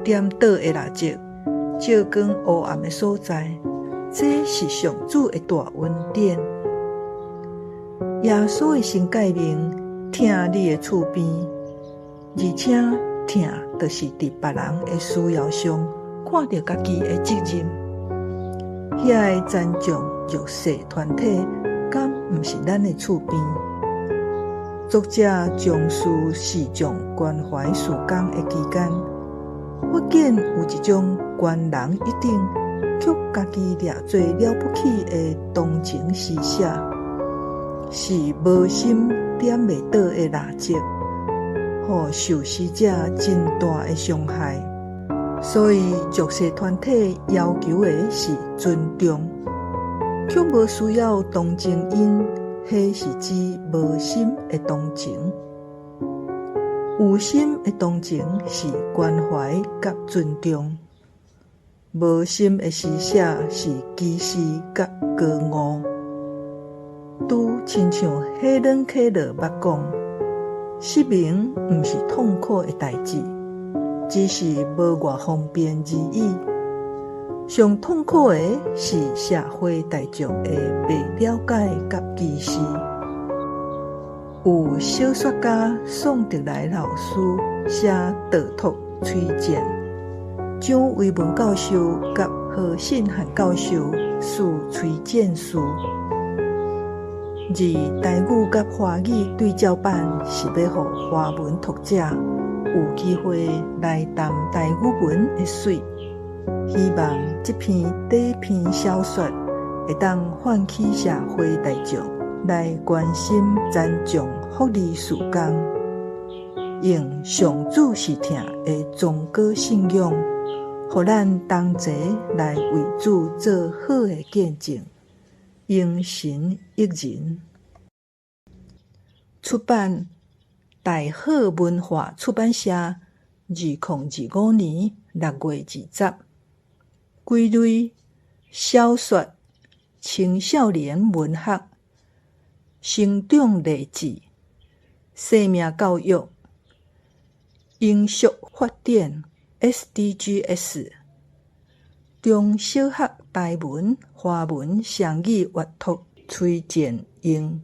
點倒的蠟燭，照光烏暗的所在，這是上主的大恩典。耶穌的新誡命疼你的厝邊，而且疼就是佇別人的需要上看著家己的責任。遐个殘障弱勢團體，敢毋是咱的厝邊？作者從事視障關懷事工的期間，發現有一種懸人一等，卻家己掠做了不起的同情施捨，是無心點袂倒的蠟燭，予受施者真大的傷害。所以弱勢團體要求的是尊重，卻無需要同情𪜶，彼是指無心的同情。有心的同情是關懷佮尊重，無心的施捨是歧視佮高傲。拄親像海倫凱勒捌講，失明毋是痛苦的代誌，只是無偌方便而已。上痛苦的是社會大眾的袂了解佮歧視。有小說家宋德來老師寫《道托吹箭》，蔣維文教授佮何信漢教授署推薦序。而台語佮華語對照版是欲予華文讀者有機會來談台語文的媠。希望這篇短篇小說會當喚起社會大眾來關心殘障福利事工，用上主是疼的崇高信仰，予咱同齊來為主做好的見證，榮神益人。出版大好文化出版社，2025年6月20。歸類小說、青少年文學、成長勵志、生命教育、永續發展 SDGs、中小學台文、華文雙語閱讀推薦用。